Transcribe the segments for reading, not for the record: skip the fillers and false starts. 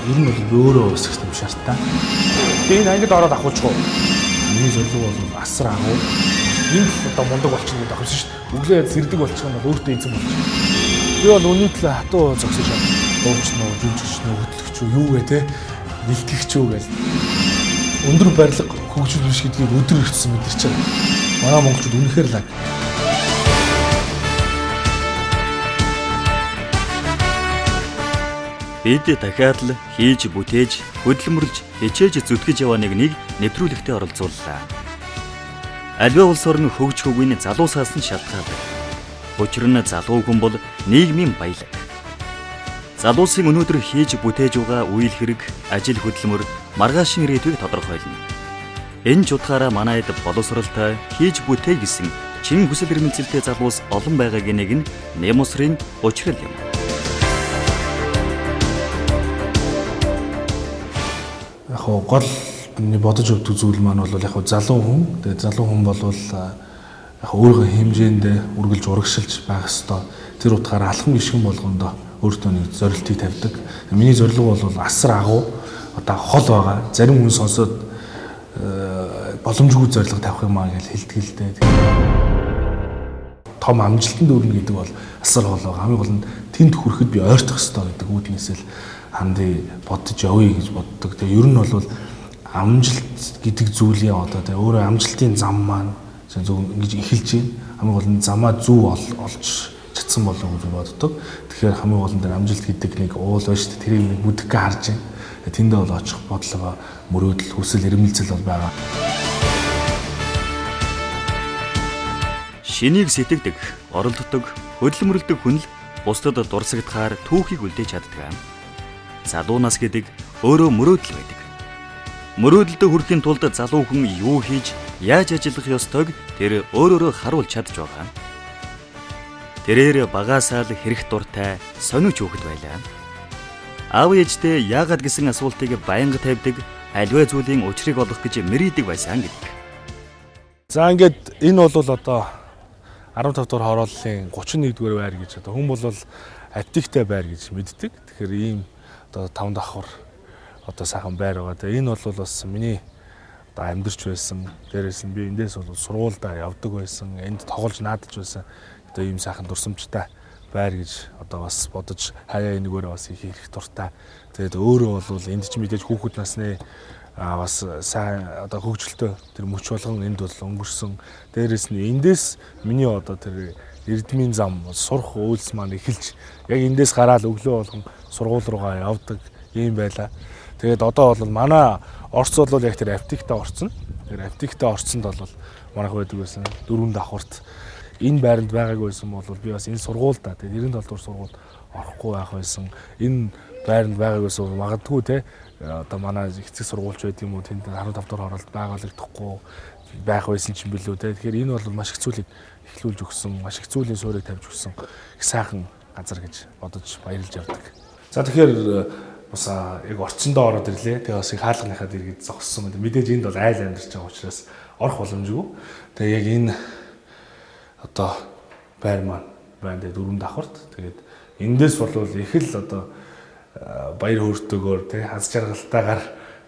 Ер нь бол би өөрөө бас их төвшөртэй. Тэгээ энэ ангид ороод ахуулчих уу? Миний зорилго бол асар агуу. Энд л одоо мундаг болчихно гэдэг ахвсан шүү дээ. Өглөө зэрдэг болчих юм бол өөртөө эзэн болчих. Би бол үнийн төлөө хатуу зогсож байна. Дууч нөө, жүжигч нөө, хөтлөгч үү, юу вэ те? Нэлтгэгч үү гэл. Өндөр барилга хөгжил биш гэдгийг өдөр ирсэн мэдэрч байгаа. Манай монголчууд үнэхээр лаг. Бид дахиад л хийж бүтээж, хөдөлмөрлж, хичээж зүтгэж яваа нэг нэвтрүүлэгтээ оролцууллаа. Аливаа улс орн хөгж хөвгүн залуусаас нь шалтгаалдаг. Учир нь залуу хүн бол нийгмийн баялаг. Залуусын өнөөдөр хийж бүтээж байгаа үйл хэрэг, ажил хөдөлмөр, маргаашийн ирээдүйг тодорхойлно. Энэ ч утгаараа манайд боловсралтай хийж бүтээ гэсэн чин хүсэл эрмэлзэлтэй залуус олон байгаагийн нэг нь Нямусрын учрал юм. Яг гол миний бодож өгдөг зүйл маань бол яг залуу хүн. Тэгээ залуу хүн бол яг өөрийнхөө хэмжээнд үргэлж урагшилж байх ёстой. Тэр утгаараа алхам гишгэн болгондоо өөртөө нэг зорилтыг тавьдаг. Миний зорилго бол асар агуу одоо хол байгаа. Зарим хүн сонсоод боломжгүй зорилго тавих юм аа гэж хэлдэг л дээ. Том амжилтанд хүрнэ гэдэг бол асар хол байгаа. Хамгийн гол нь тэнд хүрэхэд би ойртох ёстой гэдэг үүднээс л хандъя бодож явъя гэж боддог. Тэгээ ер нь бол амжилт гэдэг зүйлийн одоо тэгээ өөрөө амжилтын зам маань зөв ингэж эхэлж байна. Хамгийн гол нь замаа зөв олж чадсан болов уу гэж боддог. Тэгэхээр хамгийн гол нь тэр амжилт гэдэг нэг уул байна шүү дээ. Тэрийг нэг бүдггээ харж байна. Тэндээ бол очих бодлого, мөрөөдөл, хүсэл, эрмэлзэл бол байгаа. Шинийг сэтгэдэг, оролддог, хөдөлмөрлөдөг хүн л бусдад дурсагдахаар түүхийг үлдээж чаддаг. Залуу нас гэдэг өөрөө мөрөөдөл байдаг. Мөрөөдөлдөө хүрэхин тулд залуу хүн юу хийж, яаж ажиллах ёстойг тэр өөрөөрөө харуулж чадж байгаа. Тэрээр багаасаа л хэрэг дуртай, сониуч хүүхэд байлаа. Аав ээждээ яагаад гэсэн асуултыг байнга тавьдаг, аливаа зүйлийн учрыг олох гэж мэрийдэг байсан гэдэг. За ингээд энэ бол одоо 15 дугаар хорооллын 31 дугаар байр гэж одоо хүн бол аптектэй байр гэж мэддэг. Тэгэхээр ийм одоо 5 давхар одоо сайхан байр байгаа. Тэгээ энэ бол бас миний одоо амьдарч байсан. Дээрээс нь би эндээс бол сургуульдаа явдаг байсан. Энд тоглож наадаж байсан. Одоо ийм сайхан дурсамжтай байр гэж одоо бас бодож хаяа энэгээрээ бас их хэрэг дуртай. Тэгээд өөрөө бол энд ч мэдээж хүүхэд насны бас сайн одоо хөгжилтэй тэр мөч болгон энд бол өнгөрсөн. Дээрээс нь эндээс миний одоо тэр эрдмийн зам сурах үйлс маань эхэлж яг эндээс гараал өглөө болгон сургууль руугаа явдаг юм байла. Тэгээд одоо бол манай Орц бол яг тэр аптекта орцсон. Тэр аптекта орцсонд бол манайх байдаг байсан. 4 давхарт энэ байранд байгаагүй байсан бол би бас энэ сургуульдаа тэгээд 97 дугаар сургуульд орохгүй байх байсан. Энэ байранд байгаагүй байсан бол магадгүй те одоо манай эцэг сургуульч байд юм уу тэнд 15 дугаар хороолд байгуулагдахгүй байх байсан ч юм билүү те. Тэгэхээр энэ бол маш их зүйлийг эхлүүлж өгсөн, маш их зүйлийн суурийг тавьж өгсөн их сайхан газар гэж бодож баярлж явдаг. За тэгэхээр бас яг орцондоо ороод ирлээ. Тэгээ бас их хаалганыхаа дэргэд зогссон. Мэдээж энд бол айл амьдарч байгаа учраас орох боломжгүй. Тэгээ яг энэ одоо байр маань байна. Тэгээ 4 давхарт. Тэгээд эндээс болвол их л одоо баяр хөөртэйгээр тий хаз жаргалтайгаар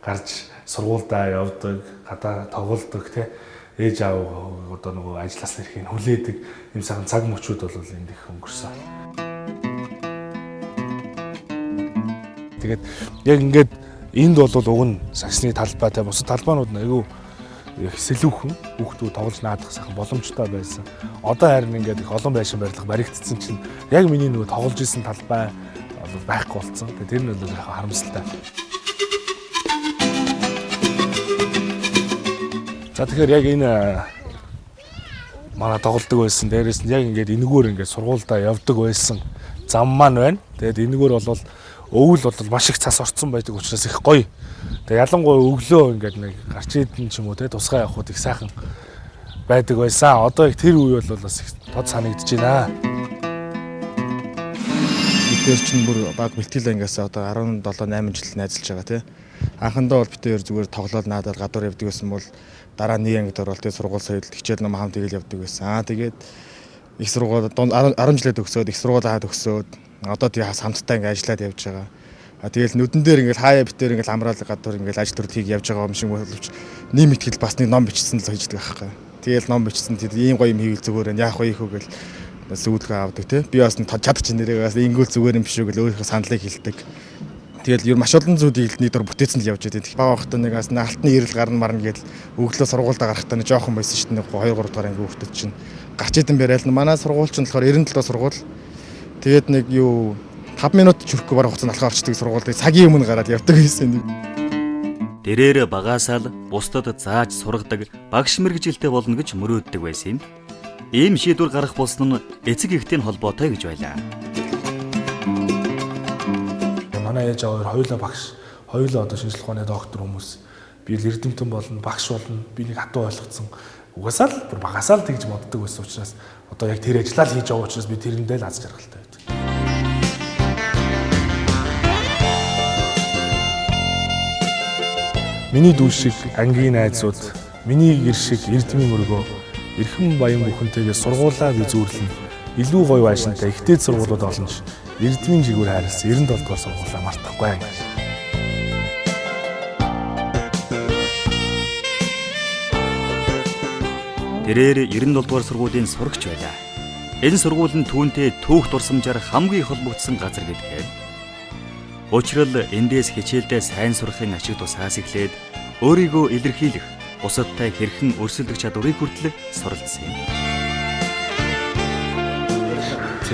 гарч сургуульдаа явдаг, гадаа тоглодог тий ээж аав одоо нөгөө ажиллаас ирэхийг хүлээдэг юм сайхан цаг мөчүүд бол энд их өнгөрсөн. Тэгээд яг ингээд энд бол уг нь саксны талбай тий бусад талбайнууд нь айгүй их сэлүүхэн хүүхдүүд тоглож наадах сайхан боломжтой байсан. Одоо харин ингээд их олон байшин барилга баригдсан чинь яг миний нөгөө тоглож исэн талбай бол байхгүй болсон. Тэгээд тэр нь бол яг харамсалтай. За тэгэхээр яг энэ манай тоглодог байсан. Дээрээс нь яг ингээд энэгээр ингээд сургуульдаа явдаг байсан зам маань байна. Тэгээд энэгээр бол өвөл бол маш их цас орцсон байдаг учраас их гоё. Тэгээ ялангуяа өглөө ингээд нэг гарч идэн ч юм уу те тусгай явхад их сайхан байдаг байсан. Одоо их тэр үе бол бас их тод санагдаж байна. Бид нар чинь бүр баг бэлтгэл ангиас одоо 17 8 жил найзалж байгаа тий. Анхандаа бол бид хоёр зүгээр тоглоод наадаад гадуур явдаг байсан бол дараа нэг ангид ороод тий сургууль соёлд хичээл ном хамт тэгэл явдаг байсан. Тэгээд их сургууль 10 жилээ төгсөөд их сургуулаа төгсөөд одоо тий хамтдаа ингээд ажиллаад явж байгаа. А тэгэл нүдэн дээр ингээл хаяа битээр ингээл амраал гадуур ингээл ажил төрөл хийг явж байгаа юм шиг боловч нэм итгэл бас нэг ном бичсэн л хийждэг байхгүй. Тэгэл ном бичсэн тэр ийм гоё юм хийвэл зүгээр яах вэ ийхүү гэл сүйдгээ авдаг тий. Би бас чадчих нэрээ бас ингүүл зүгээр юм биш үү гэл өөрийнхөө саналыг хэлдэг. Тэгэл ер маш олон зүйлийг нэг дор бүтээсэн л явж байдаг. Бага байхдаа нэг бас алтны ирэл гарна марна гэл өглөө сургуульд гарахдаа нэг жоохон байсан шүү дээ. 2 3 дугаар анги хүүхдүүд чинь гарч идэм барайл. Манай сургууль чинь болохоор 97 сургууль. Тэгээд нэг юу 5 минут ч хүрэхгүй бараг хугацаанд алхаа орчдөг сургууль. Цагийн өмнө гараад явдаг байсан. Тэрээр багаасаа л бусдад зааж сургадаг багш мэргэжилтэй болно гэж мөрөөддөг байсан юм. Ийм шийдвэр гаргах болсон нь эцэг эхтэй нь холбоотой гэж байлаа. Манай ээж аваа хоёулаа багш, хоёулаа одоо шинжлэх ухааны доктор хүмүүс. Би л эрдэмтэн болно, багш болно. Би нэг хатуу ойлгоцсон. Угаасаа л бүр багасаа л тэгж боддог байсан учраас одоо яг тэр ажлаа л хийж байгаа учраас би тэрэндээ л аз жаргалтай байдаг. Миний дүү шиг ангийн найзууд, миний гэр шиг эрдмийн өргөө, эрхэм баян бүхэнтэйгээ сургуулаа би зүүрлэн, илүү гоё байшинтай ихтэй сургуулиуд олно ш. Эрдмийн жигүүр хайрлсан 97 дугаар сургуулаа мартахгүй гэж. Тэрээр 97 дугаар сургуулийн сурагч байлаа. Энэ сургууль нь түүнтэй түүх дурсамжаар хамгийн их холбогдсон газар гэдгээр. Учир нь эндээс хичээлдээ сайн сурахын ашиг тусаас эхлээд өөрийгөө илэрхийлэх, бусадтай хэрхэн өрсөлдөх чадварыг хүртэл суралцсан юм.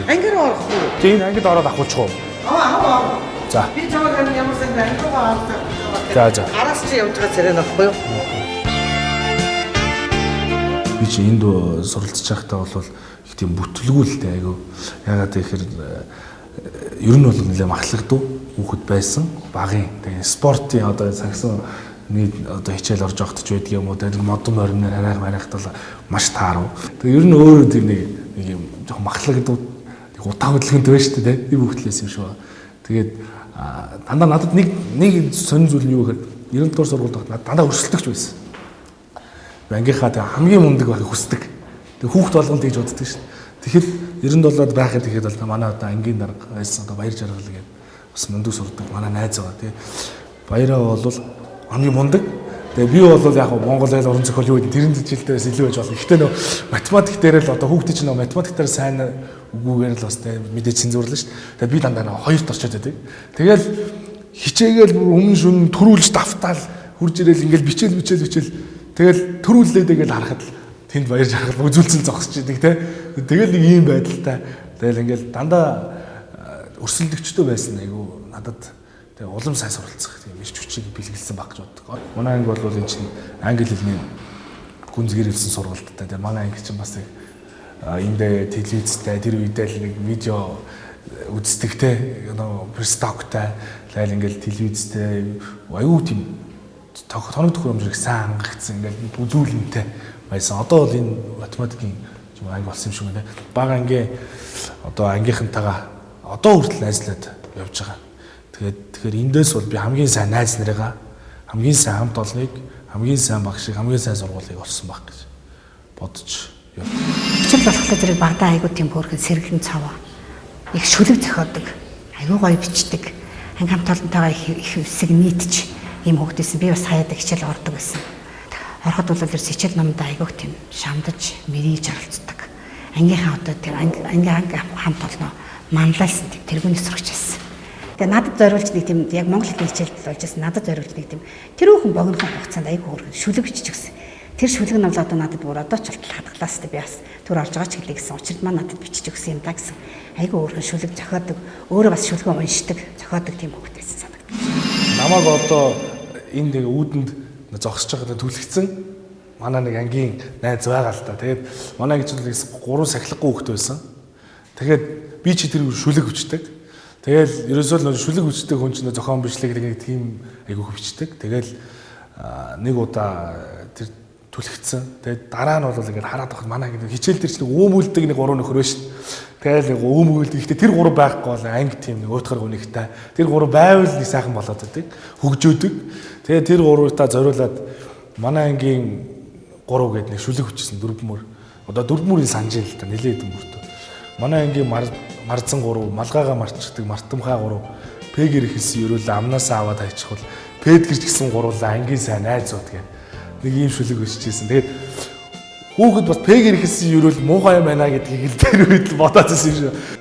Анги руу орох уу? Тийм, ангид ороод авахулчих уу? Аа. За. Би чамайг харин ямар сайн анги руугаа орох. За. Араас чи явж байгаа царай нөхгүй юу? Би чи энд суралцж байхдаа бол их тийм бүтлгүй л дээ айгүй. Яагаад гэхээр ер нь бол нэлээ махлагдав хүүхэд байсан. Багын. Тэгээ спортын одоо сагсан нэг одоо хичээл орж явахд ч байдаг юм уу. Тэгээ модон мориноор арайх марайхт бол маш таарав. Тэгээ ер нь өөрөө тийм нэг юм жоохон махлагдав. Удаан хөдөлгөөнт байж шүү дээ. Тийм хүүхдлээс юм шиг байна. Тэгээд дандаа надад нэг сонин зүйл нь юу гэхээр 97 дугаар сургуульд байхад надад дандаа өрсөлдөгч байсан. Ангийнхаа тэг хамгийн мундаг байхыг хүсдэг. Тэг хүүхд болгон тэгж боддог шүү дээ. Тэгэхэд 97-д байхад тэгэхэд бол манай одоо ангийн дарга байсан одоо Баяр Жаргал гэдэг бас мундаг сурдаг манай найз байгаа тий. Баяраа бол хамгийн мундаг. Тэгээ би бол яг Монгол айл уран зохиол юу гэдэг тэрэн жилдээ бас илүү байж болно. Гэхдээ нөө математик дээр л одоо хүүхдийн чинь нөө математик дээр сайн үгүйгээр л бас тэ мэдээ цензуурлаа шүү дээ. Тэгээ би дандаа нөө хоёрт орчод байдаг. Тэгэл хичээгээл бүр өмнө шөнө төрүүлж давтаал хурж ирээл ингээл бичээл тэгэл төрүүллээ тэгэл харахад л тэнд Баяр Жаргал үзүүлсэн зогсож идэг тэ. Тэгэл нэг ийм байдалтай. Тэгэл ингээл дандаа өрсөлдөгчтэй байсан айгу надад. Тэгээ улам сайн суралцах тийм ирч хүчийг бэлгэлсэн баг гэж боддог. Манай анги бол энэ чинь англи хэлний гүнзгийрэлсэн сургалттай. Тэгээ манай анги чинь бас эндээ телевизтэй тэр үедээ л нэг видео үздэг те нөө престоктай лайл ингээл телевизтэй аюу тийм тоног төхөөрөмж их сайн хангагдсан ингээл үзүүлэнтэй байсан. Одоо бол энэ математикийн анги болсон юм шиг байна. Бага анги одоо ангийнхантайгаа одоо хүртэл найзлаад явж байгаа. Тэгэхээр эндээс бол би хамгийн сайн найз нарыгаа, хамгийн сайн хамт олныг, хамгийн сайн багшийг, хамгийн сайн сургуулийг олсон баг гэж бодож явдаг. Хичээл болохлоо зэрэг багадаа айгуу тийм хөөрхөн сэргэлэн цаваа. Их шүлэг зохиодог, айгуу гоё бичдэг. Анги хамт олонтойгоо их хэсэг нийтж ийм хүүхдээсэн. Би бас хаяад хичээл ордог байсан. Ороход бол ерөөс хичээл номдоо айгуу тийм шамдаж, мэрийж оролцдог. Ангийнхаа одоо тэр анги хамт олноо манлайлсан тийм тэргүүний сурагч байсан. Тэгээ надад зориулж нэг тийм яг монгол хэлний хичээлд болж байсан. Надад зориулж нэг тийм тэрүүхэн богинохон хугацаанд айгүй хөөрхөн шүлэг бичиж өгсөн. Тэр шүлэг нь бол одоо надад бүр одоо ч болтол хадгалаас би бас түр орж байгаа ч гэлээ гэсэн. Учирд маань надад бичиж өгсөн юм да гэсэн. Айгүй хөөрхөн шүлэг зохиодог, өөрөө бас шүлгээ уншдаг, зохиодог тийм хүүхэд байсан санагдав. Намайг одоо энд нэг үүдэнд зогсож байгаадаа түлхэгдсэн. Манай нэг ангийн найз байгаа л да. Тэгээд манай анги чинь 3 сахилгагүй хүүхэд байсан. Тэгээд би чи тэр шүлэг бичдэг. Тэгэл ерөөсөө л шүлэг бичдэг хүн чинь зохион бичлэг нэг тийм айгүйх бичдэг. Тэгэл нэг удаа тэр түлхэгдсэн. Тэгээд дараа нь бол ингээд хараад байхад манай анги хичээл дээр чинь өөмүүлдэг нэг гурван нөхөр байна шүү дээ. Тэгэл нэг өөмүүлдэг. Гэхдээ тэр гурав байхгүй бол анги тийм нэг уйтгар гүнийхтэй. Тэр гурав байвал нэг сайхан болоод байдаг. Хөгжөөдөг. Тэгээд тэр гурвтаа зориулаад манай ангийн гурав гээд нэг шүлэг бичсэн дөрөв мөр. Одоо дөрөв мөрийн санаж л та нэлээд хэдэн мөртөө. Манай ангийн марзан гурав, малгайгаа марчдаг, мартамхай гурав, П-гэр эхэлсэн ерөөл амнаасаа аваад хайчихвал П-дгэр ч гэсэн гуруулаа ангийн сайн найзууд гэх нэг ийм шүлэг өсөжсэн. Тэгээд хүүхэд бас П-гэр эхэлсэн ерөөл муухай юм байна гэдгийг л тэр үед л бодоод байсан юм шиг.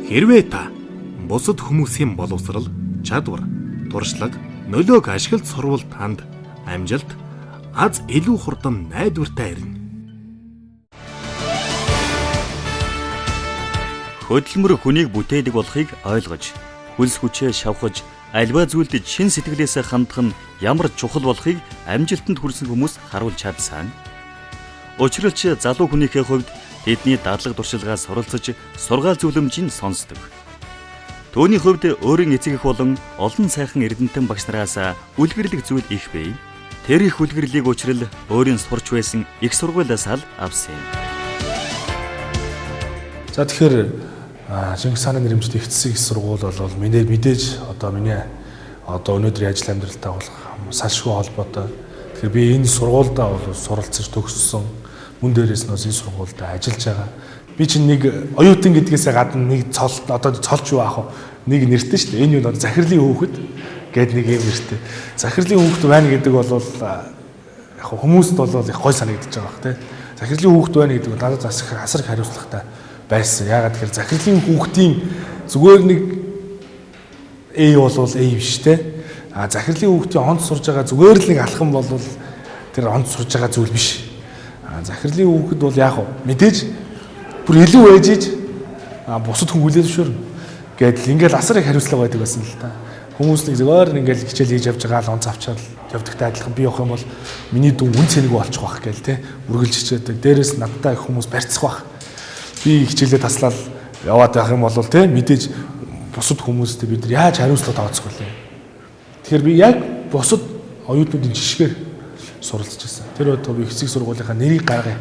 Хэрвээ та бусад хүмүүсийн боловсрал, чадвар, туршлага, нөлөөг ашиглаж сурвал танд амжилт аз илүү хурдан найдвартай ирнэ. Хөдөлмөр хүнийг бүтээдэг болохыг ойлгож, хөлс хүчээ шавхаж, альва зүйлд чин сэтгэлээсээ хандах нь ямар чухал болохыг амжилтанд хүрсэн хүмүүс харуулж чадсан. Учир нь залуу хүнийхээ хувьд тэдний дадлаг туршилгаа суралцаж, сургаал зөвлөмжийг сонсдог. Түүний хувьд өөрийн эцэг эх болон олон сайхан эрдэмтэн багш нараас үлгэрлэг зүйл их бий. Тэр их үлгэрлийг учрал өөрийн сурч байсан их сургуулиас ал авсан юм. За тэгэхээр Чингис хааны нэрмжтэй эцсийн их сургууль бол миний мэдээж одоо миний одоо өнөөдрийн ажил амьдралтай болох салшгүй холбоотой. Тэгэхээр би энэ сургуульдаа бол суралцаж төгссөн. Мөн дээрээс нь бас энэ сургуульд ажиллаж байгаа. Би чинь нэг оюутан гэдгээсээ гадна нэг цол одоо цолч юу аах вэ? Нэг нэртэй шүү дээ. Энэ юу одоо захирлын хүүхэд гээд нэг юм нэртэй. Захирлын хүүхэд байна гэдэг бол яг хүмүүст бол их гой санагдаж байгаа бах тий. Захирлын хүүхэд байна гэдэг нь надад бас асар их хариуцлагатай байсан. Яагаад тэгэхээр захирлын хүүхдийн зүгээр нэг A бол A биш тий. А захирлын хүүхдийн онц сурж байгаа зүгээр л нэг алхам бол тэр онц сурж байгаа зүйл биш. Захирлын хүүхэд бол яг мэдээж бүр илүү байж иж бусад хүн хүлээн зөвшөөрнө гэдэл ингээл асар их хариуцлага байдаг байсан л та. Хүмүүс нэг зүгээр ингээл хичээл хийж явж байгаа л онц авчаал явдагтай адилхан би явах юм бол миний дүн үн цэнэгүй болчих واخ гээл те үргэлж хичээдэг. Дээрээс надтай их хүмүүс барьцах бах. Би хичээлээ таслал яваад байх юм бол те мэдээж бусад хүмүүстэй бид нар яаж хариуцлага тооцох вэ? Тэгэхээр би яг бусад оюутнуудын жишгээр суралцж байсан. Тэр үед би хэсэг сургуулийнхаа нэрийг гаргая.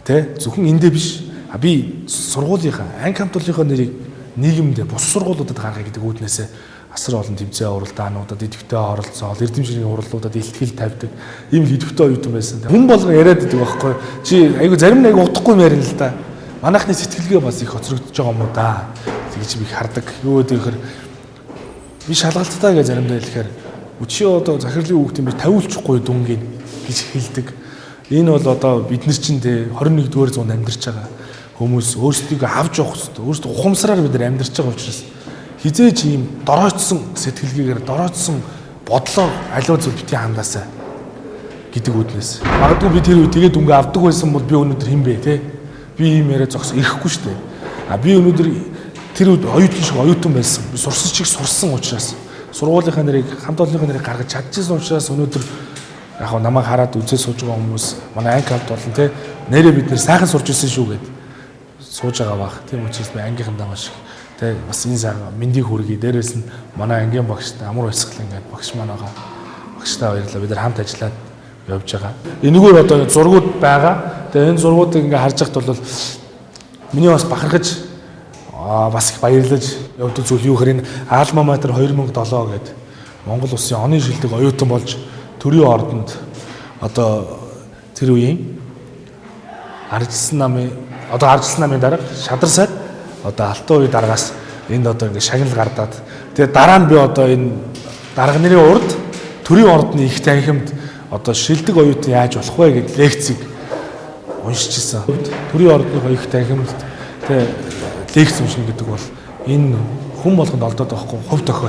Тэ зөвхөн эндээ биш. Би сургуулийнхаа анги хамтлалынхаа нэрийг нийгэмдээ бус сургуулиудад гаргая гэдэг үүднээсээ асар олон тэмцээн уралдаануудад идэвхтэй оролцоол, эрдэм ширийн уралдуудад илтгэл тавьдаг ийм л идэвхтэй оюутан байсан. Хүн болгон яриад байдаг байхгүй. Чи айгу зарим нэг утгагүй юм ярина л да. Манайхны сэтгэлгээ бас их хоцрогдож байгаа юм уу да тэгж би хардаг. Юу гэхээр би шалгалттай гэж заримдаа хэлэхээр чи одоо захирлын хүүхд юм би тавиулчихгүй дүнгийн гэж хэлдэг. Энэ бол одоо бид нар чинь те 21-р зуунд амьдарч байгаа хүмүүс өөрсдийгөө авч явах хэрэгтэй. Өөрсдөө ухамсараар бид нар амьдарч байгаа учраас хизээч ийм дороочсон сэтгэлгээгээр дороочсон бодлоор аливаа зүйл битгий хандаасай гэдэг үүднээс. Магадгүй би тэр үе тэгээд дүнгээ авдаг байсан бол би өнөөдөр хэн бэ те? Би ийм яриа зогс ирэхгүй шүү дээ. А би өнөөдөр тэр үед оюутан шиг оюутан байсан. Би сурсан чиг сурсан учраас сургуулийнхаа нэрийг хамт олонныхаа нэрийг гаргаж чадчихсан учраас өнөөдөр яг намайг хараад үзээ сууж байгаа хүмүүс манай анги хамт олон те нэрээ бид нэр сайхан сурч ирсэн шүү гэд сууж байгаа бах. Тийм учраас би ангийнхандаа маш их те бас энэ сайхан мэндийг хүргэе. Дээрээс нь манай ангийн багштай амар баясгалан ингээд багш маань байгаа. Багштай баярлалаа. Бид нар хамт ажиллаад явж байгаа. Энэгээр одоо зургууд байгаа. Тэгээ энэ зургуудыг ингээ харж байхад бол миний бас бахархаж бас их баярлаж явдаг зүйл юу гэхээр энэ Алма Матер 2007 гэдэг Монгол улсын оны шилдэг оюутан болж төрийн ордонд одоо тэр үеийн аржилсан намын одоо аржилсан намын дарга Шадар сайд одоо Алтан үеийн даргаас энд одоо ингээ шагнал гардаад тэгээ дараа нь би одоо энэ дарга нарын урд төрийн ордны их танхимд одоо шилдэг оюутан яаж болох вэ гэдэг лекцийг уншиж ирсэн. Төрийн ордны их танхимд тэ лекц уншина гэдэг бол энэ хүн болгонд олдоод байхгүй хувь тохиол.